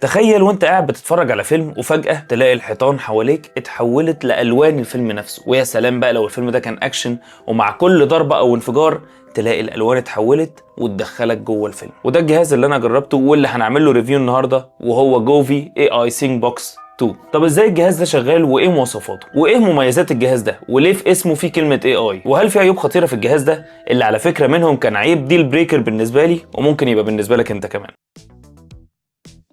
تخيل وانت قاعد بتتفرج على فيلم وفجأة تلاقي الحيطان حواليك اتحولت لألوان الفيلم نفسه. ويا سلام بقى لو الفيلم ده كان اكشن، ومع كل ضربة او انفجار تلاقي الالوان اتحولت وتدخلك جوه الفيلم. وده الجهاز اللي انا جربته واللي هنعمل له review النهارده، وهو Govee AI Sync Box 2. طب ازاي الجهاز ده شغال، وايه مواصفاته، وايه مميزات الجهاز ده، وليه في اسمه فيه كلمة AI، وهل في عيوب خطيرة في الجهاز ده اللي على فكرة منهم كان عيب deal breaker بالنسبة لي وممكن يبقى بالنسبة لك انت كمان.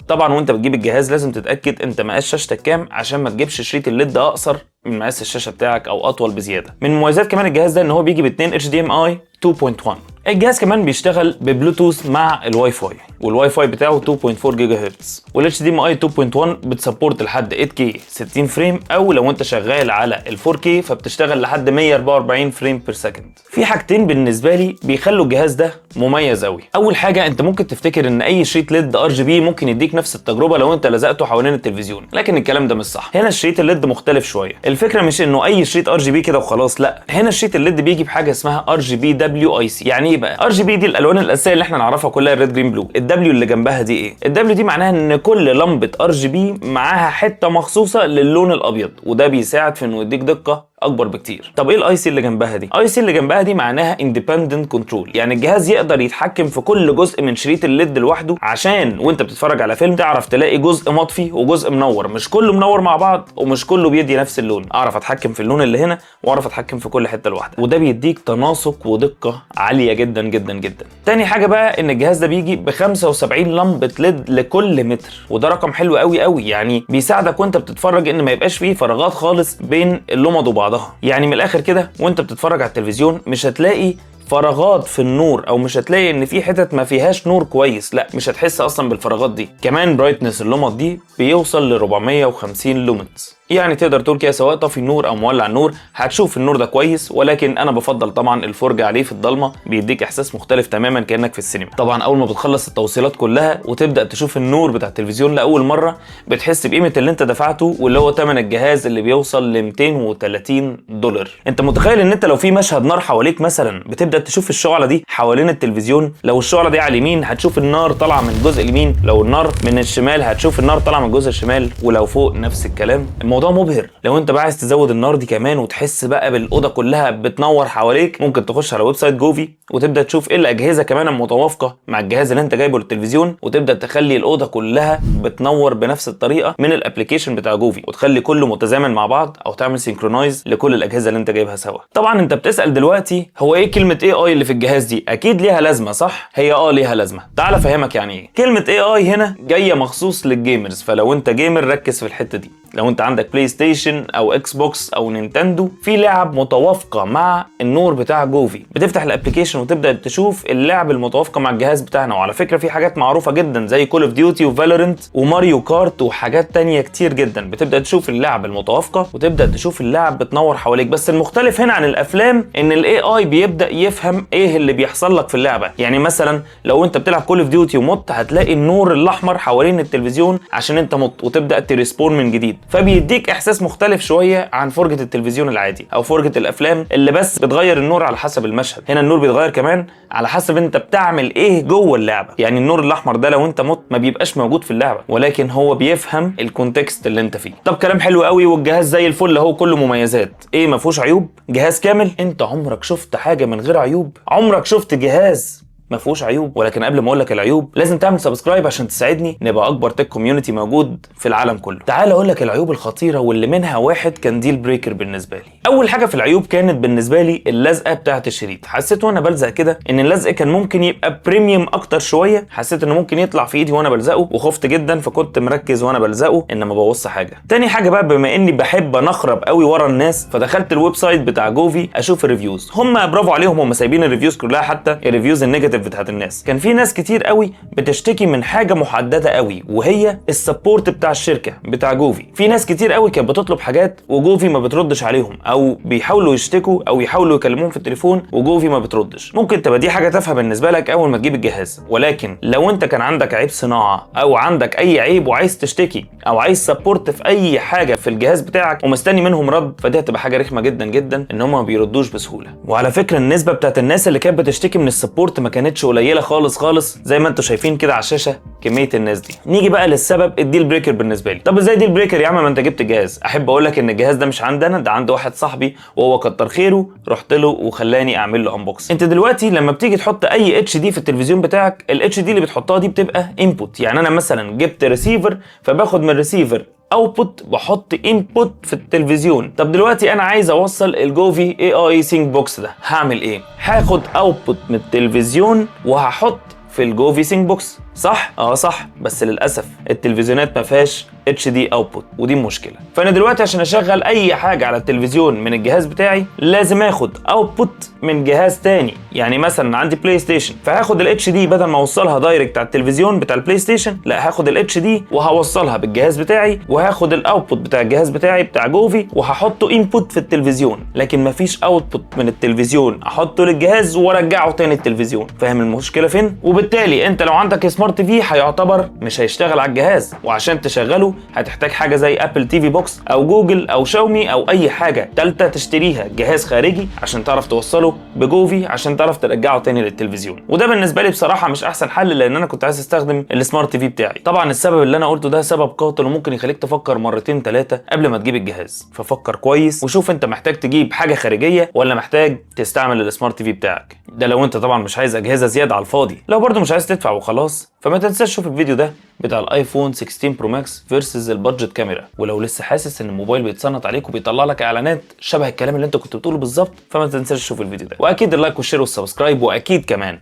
طبعا وانت بتجيب الجهاز لازم تتاكد انت مقاس شاشتك كام، عشان ما تجيبش شريط ال LED اقصر من مقاس الشاشة بتاعك او اطول بزياده. من مميزات كمان الجهاز ده ان هو بيجي ب 2 HDMI 2.1. الجهاز كمان بيشتغل ببلوتوث مع الواي فاي، والواي فاي بتاعه 2.4 جيجا هرتز، وال HDMI 2.1 بت support لحد 8K 60 frame، او لو انت شغال على ال 4K فبتشتغل لحد 144 frame per second. في حاجتين بالنسبة لي بيخلوا الجهاز ده مميز قوي. اول حاجه، انت ممكن تفتكر ان اي شريط LED RGB ممكن يديك نفس التجربة لو انت لزقته حوالين التلفزيون، لكن الكلام ده مش صح. هنا الشريط ال LED مختلف شويه. الفكرة مش انه اي شريط RGB كده وخلاص، لا، هنا الشريط ال LED بيجي بحاجة اسمها RGBWIC. يعني ايه بقى RGB؟ دي الالوان الاساسية اللي احنا نعرفها كلها، red green blue. ال W اللي جنبها دي ايه؟ ال W دي معناها ان كل لمبة RGB معاها حتة مخصوصة للون الابيض، وده بيساعد في انه يديك دقه اكبر بكتير. طب ايه ال IC اللي جنبها دي؟ IC اللي جنبها دي معناها independent control، يعني الجهاز يقدر يتحكم في كل جزء من شريط ال LED لوحده، عشان وانت بتتفرج على فيلم تعرف تلاقي جزء مطفي وجزء منور، مش كله منور مع بعض ومش كله بيدي نفس اللون. اعرف اتحكم في اللون اللي هنا واعرف اتحكم في كل حتة لوحدها، وده بيديك تناسق ودقة عالية جدا جدا جدا. تاني حاجة بقى، ان الجهاز ده بيجي ب 75 لمبة LED لكل متر، وده رقم حلو قوي قوي، يعني بيساعدك وانت بتتفرج ان ما يبقاش فيه فراغات خالص بين اللمض وبعضها. يعني من الاخر كده، وانت بتتفرج على التلفزيون مش هتلاقي فراغات في النور، او مش هتلاقي ان في حتت ما فيهاش نور كويس، لا، مش هتحس اصلا بالفراغات دي. كمان brightness اللمض دي بيوصل ل 450 lumens، يعني تقدر تقول كده سواء طافي النور او مولع النور هتشوف النور ده كويس. ولكن انا بفضل طبعا الفرجة عليه في الضلمه، بيديك احساس مختلف تماما كانك في السينما. طبعا اول ما بتخلص التوصيلات كلها وتبدا تشوف النور بتاع التلفزيون لاول مرة بتحس بقيمة اللي انت دفعته، واللي هو ثمن الجهاز اللي بيوصل ل 230 دولار. انت متخيل ان انت لو في مشهد نار حواليك مثلا بتبدا تشوف الشعلة دي حوالين التلفزيون؟ لو الشعلة دي على اليمين هتشوف النار طالعه من الجزء اليمين، لو النار من الشمال هتشوف النار طالعه من الجزء الشمال، ولو فوق نفس الكلام. الموضوع مبهر. لو انت بقى عايز تزود النار دي كمان وتحس بقى بالاوضه كلها بتنور حواليك، ممكن تخش على website Govee وتبدا تشوف ايه الاجهزة كمان المتوافقه مع الجهاز اللي انت جايبه للتلفزيون، وتبدا تخلي الاوضة كلها بتنور بنفس الطريقة من ال application بتاع Govee، وتخلي كله متزامن مع بعض او تعمل synchronize لكل الاجهزة اللي انت جايبها سوا. طبعا انت بتسال دلوقتي هو ايه كلمة AI اللي في الجهاز دي؟ اكيد ليها لازمه، صح؟ هي ليها لازمه. تعال افهمك يعني ايه كلمة AI. هنا جاية مخصوص لل gamers، فلو انت gamer ركز في الحتة دي. لو انت عندك PlayStation او Xbox او Nintendo، في لعب متوافقة مع النور بتاع Govee. بتفتح ال application وتبدا تشوف اللعب المتوافقه مع الجهاز بتاعنا، وعلى فكرة في حاجات معروفة جدا زي Call of Duty و Valorant و Mario Kart وحاجات تانية كتير جدا. بتبدا تشوف اللعب المتوافقة وتبدا تشوف اللعب بتنور حواليك. بس المختلف هنا عن الافلام ان ال AI بيبدا يفهم ايه اللي بيحصل لك في اللعبه. يعني مثلا لو انت بتلعب Call of Duty ومت، هتلاقي النور الاحمر حوالين التلفزيون عشان انت مت، وتبدا ت respawn من جديد. فبيديك احساس مختلف شوية عن فرجه التلفزيون العادي او فرجه الافلام اللي بس بتغير النور على حسب المشهد. هنا النور بيتغير كمان على حسب انت بتعمل ايه جوه اللعبه. يعني النور الاحمر ده لو انت مت ما بيبقاش موجود في اللعبه، ولكن هو بيفهم ال context اللي انت فيه. طب كلام حلو قوي والجهاز زي الفل اهو، كله مميزات، ايه ما فيهوش عيوب؟ جهاز كامل. انت عمرك شفت حاجة من غير عيوب؟ عمرك شفت جهاز ما فيهوش عيوب؟ ولكن قبل ما اقول لك العيوب لازم تعمل subscribe عشان تساعدني نبقى اكبر tech community موجود في العالم كله. تعال اقول لك العيوب الخطيرة واللي منها واحد كان deal breaker بالنسبة لي. اول حاجة في العيوب كانت بالنسبة لي اللزقه بتاعه الشريط. حسيت وانا بلزق كده ان اللزق كان ممكن يبقى premium اكتر شويه، حسيت انه ممكن يطلع في ايدي وانا بلزقه وخفت جدا، فكنت مركز وانا بلزقه ان ما بوظش حاجه. تاني حاجة بقى، بما اني بحب انخرب قوي ورا الناس، فدخلت ال website بتاع Govee اشوف ال reviews. هم برافو عليهم، هم سايبين ال reviews كلها، حتى ال reviews ال negative بتاعت الناس. كان في ناس كتير قوي بتشتكي من حاجة محددة قوي، وهي ال support بتاع الشركة بتاع Govee. في ناس كتير قوي كانت بتطلب حاجات و Govee ما بتردش عليهم، او بيحاولوا يشتكوا او يحاولوا يكلموهم في التليفون و Govee ما بتردش. ممكن تبقى دي حاجة تافهة بالنسبة لك اول ما تجيب الجهاز، ولكن لو انت كان عندك عيب صناعة او عندك اي عيب وعايز تشتكي او عايز support في اي حاجة في الجهاز بتاعك ومستني منهم رد، فدي هتبقى حاجة رخمة جدا جدا ان هم ما بيردوش بسهوله. وعلى فكرة النسبة بتاعت الناس اللي كانت بتشتكي من ال support ما كانتش كانتش قليله خالص خالص، زي ما انتم شايفين كده على الشاشة كمية الناس دي. نيجي بقى للسبب ال deal breaker بالنسبة لي. طب ازاي deal breaker يا عم ما انت جبت جهاز؟ احب اقول لك ان الجهاز ده مش عندنا، ده عند واحد صاحبي، وهو كتر خيره رحت له وخلاني اعمل له unbox. انت دلوقتي لما بتيجي تحط اي HD في التلفزيون بتاعك، ال HD اللي بتحطها دي بتبقى input. يعني انا مثلا جبت ريسيفر، فباخد من ال receiver output بحط input في التلفزيون. طب دلوقتي انا عايز اوصل ال Govee AI Sync Box ده، هعمل ايه؟ هاخد output من التلفزيون وهحط في ال Govee Sync Box، صح؟ اه صح، بس للاسف التلفزيونات ما فيهاش HD output، ودي المشكلة. فانا دلوقتي عشان اشغل اي حاجة على التلفزيون من الجهاز بتاعي لازم اخد output من جهاز تاني. يعني مثلا عندي PlayStation، فهاخد ال HD بدل ما اوصلها direct على التلفزيون بتاع ال PlayStation، لا، هاخد ال HD وهوصلها بالجهاز بتاعي، وهاخد ال output بتاع الجهاز بتاعي بتاع Govee وهحطه input في التلفزيون. لكن مفيش output من التلفزيون احطه للجهاز وارجعه تاني التلفزيون. فاهم المشكلة فين؟ وبالتالي انت لو عندك smart TV هيعتبر مش هيشتغل على الجهاز، وعشان تشغله هتحتاج حاجة زي Apple TV Box او جوجل او شاومي او اي حاجة تالتة تشتريها، جهاز خارجي عشان تعرف توصله ب Govee عشان تعرف ترجعه تاني للتلفزيون. وده بالنسبة لي بصراحة مش احسن حل، لان انا كنت عايز استخدم ال smart TV بتاعي. طبعا السبب اللي انا قلته ده سبب قاتل وممكن يخليك تفكر مرتين ثلاثة قبل ما تجيب الجهاز. ففكر كويس وشوف انت محتاج تجيب حاجة خارجية ولا محتاج تستعمل ال smart TV بتاعك ده، لو انت طبعا مش عايز اجهزة زيادة على الفاضي. لو برضو مش عايز تدفع وخلاص، فما تنساش تشوف الفيديو ده بتاع ال iPhone 16 Pro Max versus ال budget camera. ولو لسه حاسس ان الموبايل بيتصنت عليك وبيطلع لك اعلانات شبه الكلام اللي انت كنت بتقوله بالظبط، فما تنساش تشوف الفيديو ده، واكيد ال like وال share وال subscribe، واكيد كمان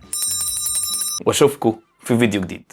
واشوفكم في فيديو جديد.